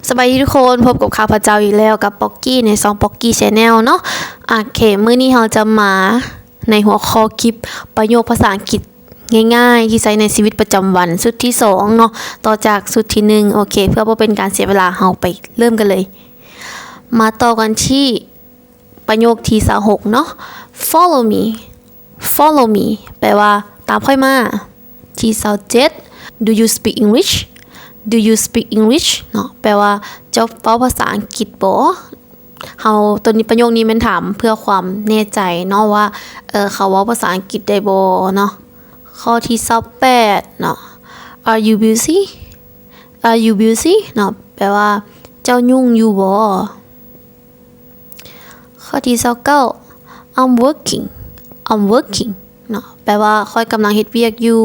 ສະບາຍດີທຸກຄົນ, ພົບກັບຂ້າພະເຈົ້າອີກແລ້ວກັບປັອກກີ້ໃນຊ່ອງປັອກກີ້ Channel ເນາະ. ໂອເຄ, ມື້ນີ້ເຮົາຈະມາໃນຫົວຂໍ້ຄລິບປະໂຫຍກພາສາອັງກິດງ່າຍໆ ທີ່ໃຊ້ໃນຊີວິດປະຈຳວັນ ຊຸດທີສອງເນາະ, ຕໍ່ຈາກຊຸດທີໜຶ່ງ. ໂອເຄ, ເພື່ອບໍ່ເປັນການເສຍເວລາ, ເຮົາໄປເລີ່ມກັນເລີຍ. ມາຕໍ່ກັນທີ່ ປະໂຫຍກທີຊາວຫົກເນາະ, Follow me, follow me ແປວ່າ ຕາມຂ້ອຍມາ. ທີຊາວເຈັດ Do you speak English? Do you speak English? ເນາະ, ແປວ່າ ເຈົ້າເວົ້າພາສາອັງກິດບໍ່? ເຮົາ ໂຕນີ້ ປະໂຫຍກນີ້ແມ່ນຖາມເພື່ອຄວາມແນ່ໃຈເນາະ ວ່າ ເອີ ເຂົາເວົ້າພາສາອັງກິດໄດ້ບໍ່ເນາະ. ຂໍ້ທີຊາວແປດເນາະ, Are you busy? Are you busy? ເນາະ, ແປວ່າ ເຈົ້າຫຍຸ້ງຢູ່ບໍ່? ຂໍ້ທີຊາວເກົ້າ I'm working, I'm working ເນາະ, ແປວ່າ ຂ້ອຍກຳລັງເຮັດວຽກຢູ່.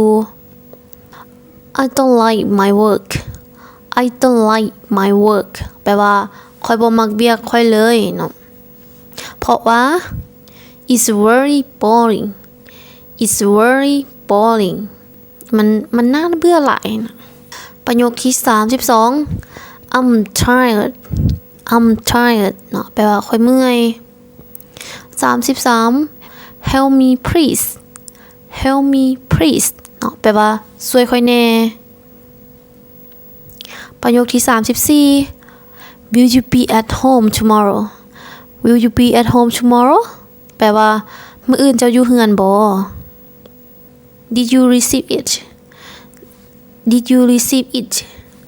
I don't like my work, I don't like my work ແປວ່າ ຂ້ອຍບໍ່ມັກວຽກຂ້ອຍເລີຍເນາະ, ເພາະວ່າ It's very boring, it's very boring ມັນ ມັນໜ້າເບື່ອຫຼາຍນະ. ປະໂຫຍກທີສາມສິບສອງ I'm tired, I'm tired ເນາະ, ແປວ່າ ຂ້ອຍເມື່ອຍ. ສາມສິບສາມ Help me please, help me please ເນາະ, ແປວ່າ ຊ່ວຍຂ້ອຍແດ່. ປະໂຫຍກທີສາມສິບສີ່ Will you be at home tomorrow? Will you be at home tomorrow? ແປວ່າ ມື້ອື່ນເຈົ້າຢູ່ເຮືອນບໍ່? Did you receive it? Did you receive it?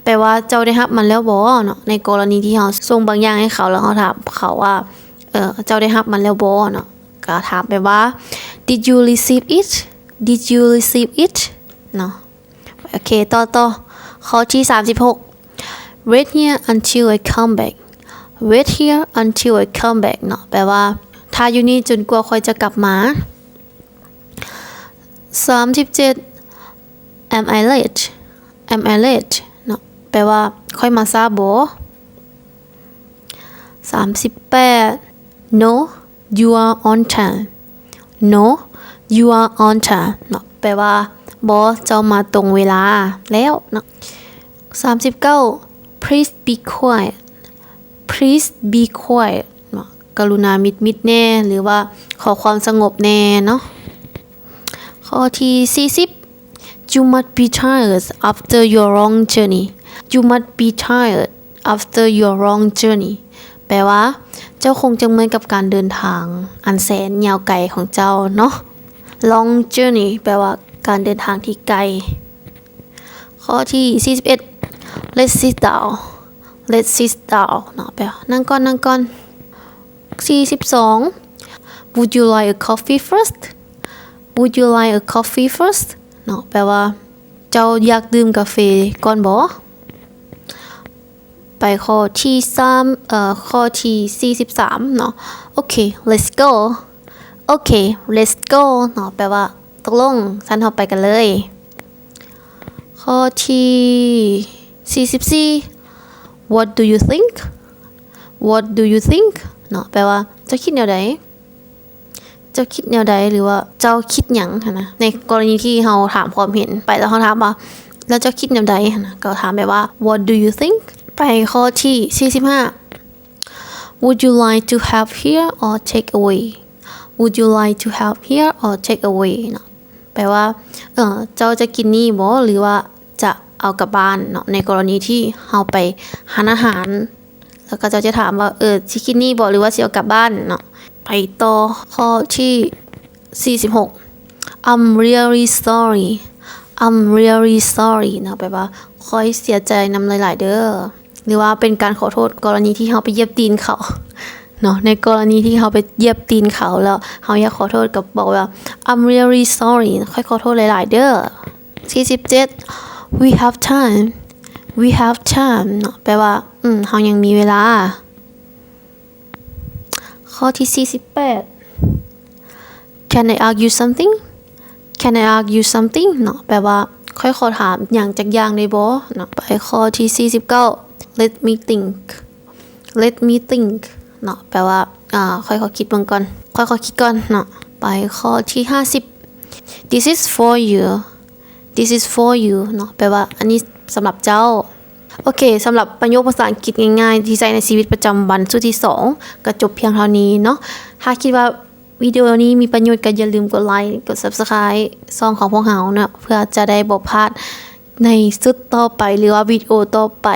ແປວ່າ ເຈົ້າໄດ້ຮັບມັນແລ້ວບໍ່ເນາະ, ໃນກໍລະນີທີ່ເຮົາສົ່ງບາງຢ່າງໃຫ້ເຂົາ ແລ້ວເຮົາຖາມເຂົາວ່າ ເອີ ເຈົ້າໄດ້ຮັບມັນແລ້ວບໍ່ເນາະ, ກໍຖາມໄປວ່າ Did you receive it? Did you receive it? ເນາະ. ໂອເຄ, ຕໍ່ ຕໍ່ ຂໍ້ທີສາມສິບຫົກ Wait here until I come back, wait here until I come back ເນາະ, ແປວ່າ ຖ້າຢູ່ນີ້ຈົນກວ່າຂ້ອຍຈະກັບມາ. ສາມສິບເຈັດ Am I late? Am I late? ເນາະ, ແປວ່າ ຂ້ອຍມາຊ້າບໍ່? ສາມສິບແປດ No, you are on time. No, you are on time ເນາະ, ແປວ່າ ບໍ່, ເຈົ້າມາຕົງເວລາແລ້ວເນາະ. ສາມສິບເກົ້າ Please be quiet, please be quiet ເນາະ, ກະລຸນາມິດໆແດ່ ຫຼືວ່າ ຂໍຄວາມສະຫງົບແດ່ເນາະ. ຂໍ້ທີສີ່ສິບ You must be tired after your long journey. You must be tired after your long journey ແປວ່າ ເຈົ້າຄົງຈະເມື່ອຍກັບການເດີນທາງອັນແສນຍາວໄກຂອງເຈົ້າເນາະ. Long journey ແປວ່າ ການເດີນທາງທີ່ໄກ. ຂໍ້ທີສີ່ສິບເອັດ Let's sit down, let's sit down ເນາະ, ແປວ່າ ນັ່ງກ່ອນ, ນັ່ງກ່ອນ. ສີ່ສິບສອງ Would you like a coffee first? Would you like a coffee first? ເນາະ, ແປວ່າ ເຈົ້າຢາກດື່ມກາເຟກ່ອນບໍ່? ໄປຂໍ້ທີສາມ ເອີ ຂໍ້ທີສີ່ສິບສາມເນາະ. ໂອເຄ let's go. ໂອເຄ let's go ເນາະ, ແປວ່າ ຕົກລົງ, ຊັ້ນເຮົາໄປກັນເລີຍ. ຂໍ້ທີສີ່ສິບສີ່ What do you think? What do you think? ເນາະ, ແປວ່າ ເຈົ້າຄິດແນວໃດ? ເຈົ້າຄິດແນວໃດ ຫຼືວ່າ ເຈົ້າຄິດຫຍັງຫັ້ນນະ. ໃນກໍລະນີທີ່ເຮົາຖາມຄວາມເຫັນໄປ ແລ້ວເຮົາຖາມວ່າ ແລ້ວເຈົ້າຄິດແນວໃດຫັ້ນນະ, ກໍຖາມແບບວ່າ What do you think? ໄປຂໍ້ທີສີ່ສິບຫ້າ Would you like to have here or take away? Would you like to have here or take away? ເນາະ, ແປວ່າ ເອີ ເຈົ້າຈະກິນນີ້ບໍ່ ຫຼືວ່າຈະເອົາກັບບ້ານເນາະ, ໃນກໍລະນີທີ່ເຮົາໄປຮ້ານອາຫານ ແລ້ວເຂົາເຈົ້າຈະຖາມວ່າ ເອີ ຊິກິນນີ້ບໍ່ ຫຼືວ່າຊິເອົາກັບບ້ານເນາະ. ໄປຕໍ່ຂໍ້ທີສີ່ສິບຫົກ I'm really sorry, I'm really sorry ເນາະ, ແປວ່າ ຂ້ອຍເສຍໃຈນຳຫຼາຍໆເດີ້ ຫຼືວ່າເປັນການຂໍໂທດກໍລະນີທີ່ເຮົາໄປຢຽບຕີນເຂົາເນາະ. ໃນກໍລະນີທີ່ເຮົາໄປຢຽບຕີນເຂົາ ແລ້ວເຮົາຢາກຂໍໂທດ ກໍບອກວ່າ I'm really sorry, ຂ້ອຍຂໍໂທດຫຼາຍໆເດີ້. ສີ່ສິບເຈັດ We have time, we have time ເນາະ, ແປວ່າ ອືມ ເຮົາຍັງມີເວລາ. ຂໍ້ທີສີ່ສິບແປດ Can I ask you something? Can I ask you something? ເນາະ, ແປວ່າ ຂ້ອຍຂໍຖາມຫຍັງຈັກຢ່າງໄດ້ບໍ່ເນາະ. ໄປຂໍ້ທີສີ່ສິບເກົ້າ Let me think, let me think ເນາະ, ແປວ່າ ອາ ຂ້ອຍຂໍຄິດເບິ່ງກ່ອນ, ຂ້ອຍຂໍຄິດກ່ອນເນາະ. ໄປຂໍ້ທີຫ້າສິບ This is for you, this is for you ເນາະ, ແປວ່າ ອັນນີ້ສຳລັບເຈົ້າ. ໂອເຄ ສຳລັບປະໂຫຍກພາສາອັງກິດງ່າຍໆ ທີ່ໃຊ້ໃນຊີວິດປະຈຳວັນຊຸດທີສອງ ກໍຈົບພຽງເທົ່ານີ້ເນາະ. ຖ້າຄິດວ່າວິດີໂອນີ້ມີປະໂຫຍດ ກໍຢ່າລືມກົດໄລ ກົດ Subscribe ຊ່ອງຂອງພວກເຮົາເນາະ ເພື່ອຈະໄດ້ບໍ່ພາດໃນຊຸດຕໍ່ໄປ ຫຼືວ່າວິດີໂອຕໍ່ໄປ.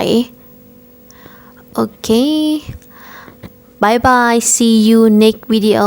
ໂອເຄ ບາຍບາຍ see you next video.